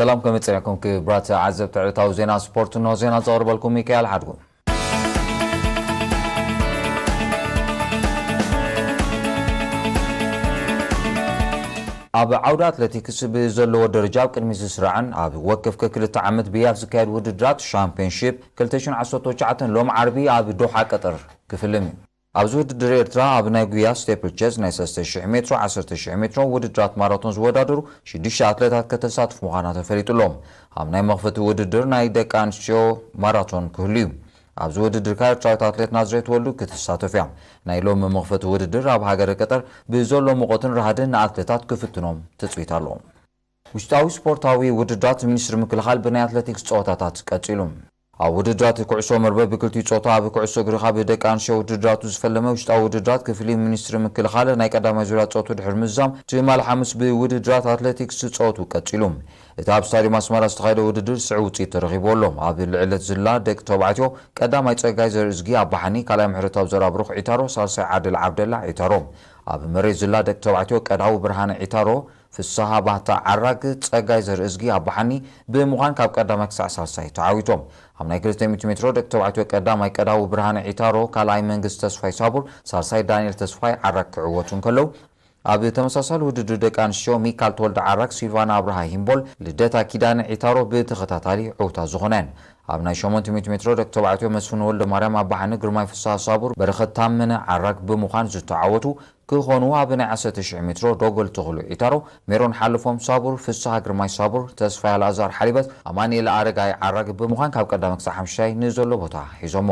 ሰላም፣ ከመይ ጸኒሕኩም ክቡራት ተዓዘብቲ ዕለታዊ ዜና ስፖርት? እንሆ ዜና ዘቕርበልኩም ሚካኤል ሓድጉ። ኣብ ዓውዲ ኣትሌቲክስ ብዘለዎ ደረጃ ኣብ ቅድሚት ዝስራዕን ኣብ ወከፍ ከክልተ ዓመት ብያፍ ዝካየድ ውድድራት ሻምፒዮንሺፕ ክልተ ሽሕን ዓሰርተ ትሽዓተን ሎም ዓርቢ ኣብ ዶሓ ቀጠር ክፍልም እዩ። ኣብዚ ውድድር ኤርትራ ኣብ ናይ ጉያ ስቴፕል ቸዝ ናይ ሰለስተ ሽሕ ሜትሮ፣ ዓሰርተ ሽሕ ሜትሮ ውድድራት ማራቶን ዝወዳደሩ ሽዱሽተ ኣትሌታት ከተሳትፍ ምዃና ተፈሊጡ ኣሎ። ኣብ ናይ መኽፈቲ ውድድር ናይ ደቂ ኣንስትዮ ማራቶን ክህሉ እዩ። ኣብዚ ውድድር ከኣ ኤርትራዊት ኣትሌት ናዝሬት ወልዱ ክትሳተፍ እያ። ናይ ሎሚ መኽፈቲ ውድድር ኣብ ሃገረ ቀጠር ብዘሎ ሙቐትን ራህድን ንኣትሌታት ክፍትኖም ትጽቢት ኣሎ። ውሽጣዊ ስፖርታዊ ውድድራት ሚኒስትሪ ምክልኻል ብናይ ኣትሌቲክስ ጸወታታት ቀጺሉ። ኣብ ውድድራት ኩዕሶ መርበብ ብክልቲኡ ጾታ ኣብ ኩዕሶ እግሪ ካብ ደቂ ኣንስትዮ ውድድራቱ ዝፈለመ ውሽጣዊ ውድድራት ክፍሊ ሚኒስትሪ ምክልኻል ናይ ቀዳማይ ዙርያ ጸወቱ ድሕሪ ምዝዛም ትማሊ ሓሙስ ብውድድራት ኣትሌቲክስ ጸወቱ ቀጺሉ። እቲ ኣብ ስታዲየም ኣስመራ ዝተኻየደ ውድድር ስዕ ውጽኢት ተረኺቡ ኣሎ። ኣብ ልዕለት ዝላ ደቂ ተባዕትዮ ቀዳማይ ጸጋይ ዘርእዝጊ ኣባሓኒ፣ ካልኣይ ምሕረታዊ ዘራብሩኽ ዒታሮ፣ ሳልሳይ ዓድል ዓብደላ ዒታሮ። ኣብ መሬት ዝላ ደቂ ተባዕትዮ ቀዳዊ ብርሃነ ዒታሮ፣ ፍስሃ ባህታ ዓራግ፣ ጸጋይ ዘርእዝጊ ኣባሓኒ ብምዃን ካብ ቀዳማይ ክሳዕ ሳልሳይ ተዓዊቶም። ኣብ ናይ ክልተ ሚእቲ ሜትሮ ደቂ ተባዕትዮ ቀዳማይ ቀዳዊ ብርሃነ ዒታሮ፣ ካልኣይ መንግስቲ ተስፋይ ሳቡር፣ ሳልሳይ ዳንኤል ተስፋይ ዓራግ ክዕወቱ እንከለዉ፣ ኣብ ተመሳሳሊ ውድድር ደቂ ኣንስትዮ ሚካል ተወልደ ዓራግ፣ ሲልቫና ኣብርሃ ሂምቦል፣ ልደታ ኪዳነ ዒታሮ ብተኸታታሊ ዕውታት ዝኾና እየን። ኣብ ናይ ሸሞንተ ሚእቲ ሜትሮ ደቂ ተባዕትዮ መስፍን ወልደ ማርያም ኣባሓኒ፣ ግርማይ ፍስሃ ሳቡር፣ በረኸት ታመነ ዓራግ ብምዃን ዝተዓወቱ ክኾኑ፣ ኣብ ናይ ዓሰርተ ሽሕ ሜትሮ ዶጎል ተኽሉ ዒታሮ፣ ሜሮን ሓልፎም ሳቡር፣ ፍስሃ ግርማይ ሳቡር፣ ተስፋይ ኣልኣዛር ሓሊበት፣ ኣማኑኤል ኣረጋይ ዓራግ ብምዃን ካብ ቀዳማይ ክሳብ ሓሙሻይ ንዘሎ ቦታ ሒዞሞ።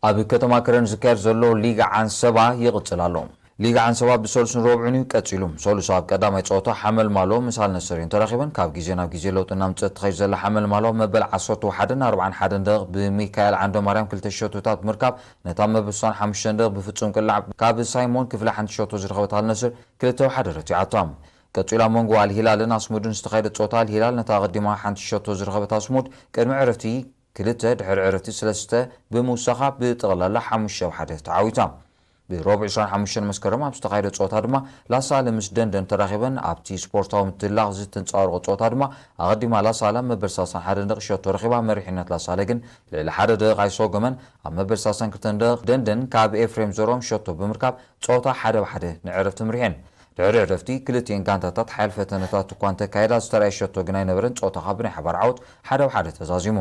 ኣብ ከተማ ከረን ዝካየድ ዘሎ ሊግ ዓንሰባ ይቕጽል ኣሎ። ሊግ ዓንሰባ ብሰሉስን ረቡዕን እዩ ቀጺሉ። ሰሉስ ኣብ ቀዳማይ ጸወታ ሓመልማሎ ምስ ኣልነስር እየን ተራኺበን። ካብ ግዜ ናብ ግዜ ለውጢ እናምጸት ትኸይድ ዘላ ሓመልማሎ መበል ዓሰርተ ሓደን ኣርባዓን ሓደን ደቂቕ ብሚካኤል ዓንደማርያም ክልተ ሸቶታት ብምርካብ ነታ መበል ስሳን ሓሙሽተን ደቂቕ ብፍጹም ቅላዕ ካብ ሳይሞን ክፍለ ሓንቲ ሸቶ ዝረኸበት ኣልነስር ክልተ ብሓደ ረቲዓታ። ቀጺሉ ኣብ መንጎ ኣልሂላልን ኣስሙድን ዝተኻየደ ጸወታ ኣልሂላል ነታ ኣቐዲማ ሓንቲ ሸቶ ዝረኸበት ኣስሙድ ቅድሚ ዕረፍቲ ክልተ፣ ድሕሪ ዕረፍቲ ሰለስተ ብምውሳኻ ብጠቕላላ ሓሙሽተ ብሓደ ተዓዊታ። ብረቡዕ ዕስራን ሓሙሽተን መስከረም ኣብ ዝተኻየደ ጸወታ ድማ ላሳለ ምስ ደንደን ተራኺበን ኣብቲ ስፖርታዊ ምትላቕ ዝተንጸባረቐ ጸወታ ድማ ኣቐዲማ ላሳለ መበል ሰላሳን ሓደን ደቂ ሸቶ ረኺባ መሪሕነት ላሳለ ግን ልዕሊ ሓደ ደቂቕ ኣይሰጎመን። ኣብ መበል ሰላሳን ክልተን ደቂቕ ደንደን ካብ ኤፍሬም ዘሮም ሸቶ ብምርካብ ጸወታ ሓደ ብሓደ ንዕረፍቲ ምሪሐን። ድሕሪ ዕረፍቲ ክልቲኤን ጋንታታት ሓያል ፈተነታት እኳ እንተካየዳ ዝተራእየ ሸቶ ግን ኣይነበረን። ጸወታ ካብ ናይ ሓባር ዓወት ሓደ ብሓደ ተዛዚሙ።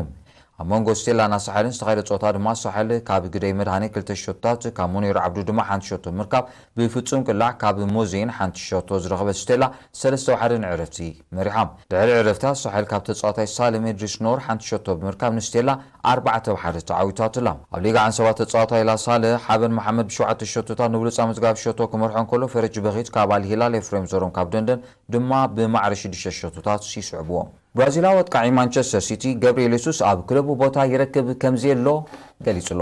ኣብ መንጎ ስቴላን ኣሳሓልን ዝተኻየደ ጸወታ ድማ ኣሳሓል ካብ ግደይ መድሃኔ ክልተ ሸቶታት፣ ካብ ሙኒር ዓብዱ ድማ ሓንቲ ሸቶ ብምርካብ ብፍጹም ቅላዕ ካብ ሞዜን ሓንቲ ሸቶ ዝረኸበት ስቴላ ሰለስተ ብሓደ ንዕረፍቲ መሪሓ። ድሕሪ ዕረፍቲ ኣሳሓል ካብ ተጻዋታይ ሳልም እድሪስ ኖር ሓንቲ ሸቶ ብምርካብ ንስቴላ ኣርባዕተ ብሓደ ተዓዊታትላ። ኣብ ሊጋ ዓንሰባ ተጻዋታይ ላሳለ ሓበን መሓመድ ብሸውዓተ ሸቶታት ንብሉጻ መዝጋቢ ሸቶ ክመርሖ እንከሎ፣ ፈረጅ በኺት ካብ ኣልሂላል፣ ኤፍሬም ዘሮም ካብ ደንደን ድማ ብማዕረ ሽዱሽተ ሸቶታት ይስዕብዎ። ብራዚላዊ ኣጥቃዒ ማንቸስተር ሲቲ ገብርኤል የሱስ ኣብ ክለቡ ቦታ ይረክብ ከም ዘየሎ ገሊጹ ኣሎ።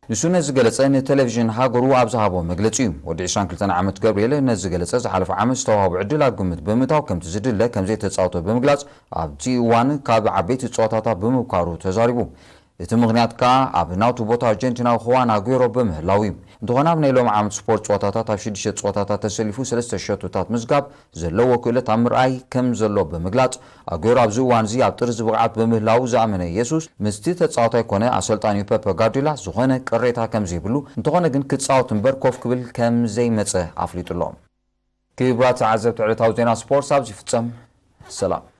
ንሱ ነዚ ገለጸ ንቴሌቪዥን ሃገሩ ኣብ ዝሃቦ መግለጺ እዩ። ወዲ ዕስራን ክልተን ዓመት ገብርኤል ነዚ ገለጸ ዝሓለፈ ዓመት ዝተዋህቦ ዕድል ኣብ ግምት ብምእታው ከምቲ ዝድለ ከም ዘይተጻወተ ብምግላጽ፣ ኣብቲ እዋን ካብ ዓበይቲ ጸወታታት ብምብካሩ ተዛሪቡ። እቲ ምኽንያት ከኣ ኣብ ናቱ ቦታ ኣርጀንቲናዊ ኹዋን ኣጉዌሮ ብምህላው እዩ። እንተኾነ ኣብ ናይ ሎም ዓመት ስፖርት ጸወታታት ኣብ ሽዱሽተ ጸወታታት ተሰሊፉ ሰለስተ ሸቶታት ምዝጋብ ዘለዎ ክእለት ኣብ ምርኣይ ከም ዘሎ ብምግላጽ፣ ኣጉዌሮ ኣብዚ እዋን እዚ ኣብ ጥርዚ ብቕዓት ብምህላው ዝኣመነ የሱስ ምስቲ ተጻዋታይ ኮነ ኣሰልጣኒኡ ፔፐ ጋርዲዮላ ዝኾነ ቅሬታ ከም ዘይብሉ፣ እንተኾነ ግን ክጻወት እምበር ኮፍ ክብል ከም ዘይመጸ ኣፍሊጡ ኣሎ። ክቡራት ተዓዘብቲ ዕለታዊ ዜና ስፖርት ኣብዚ ይፍጸም። ሰላም።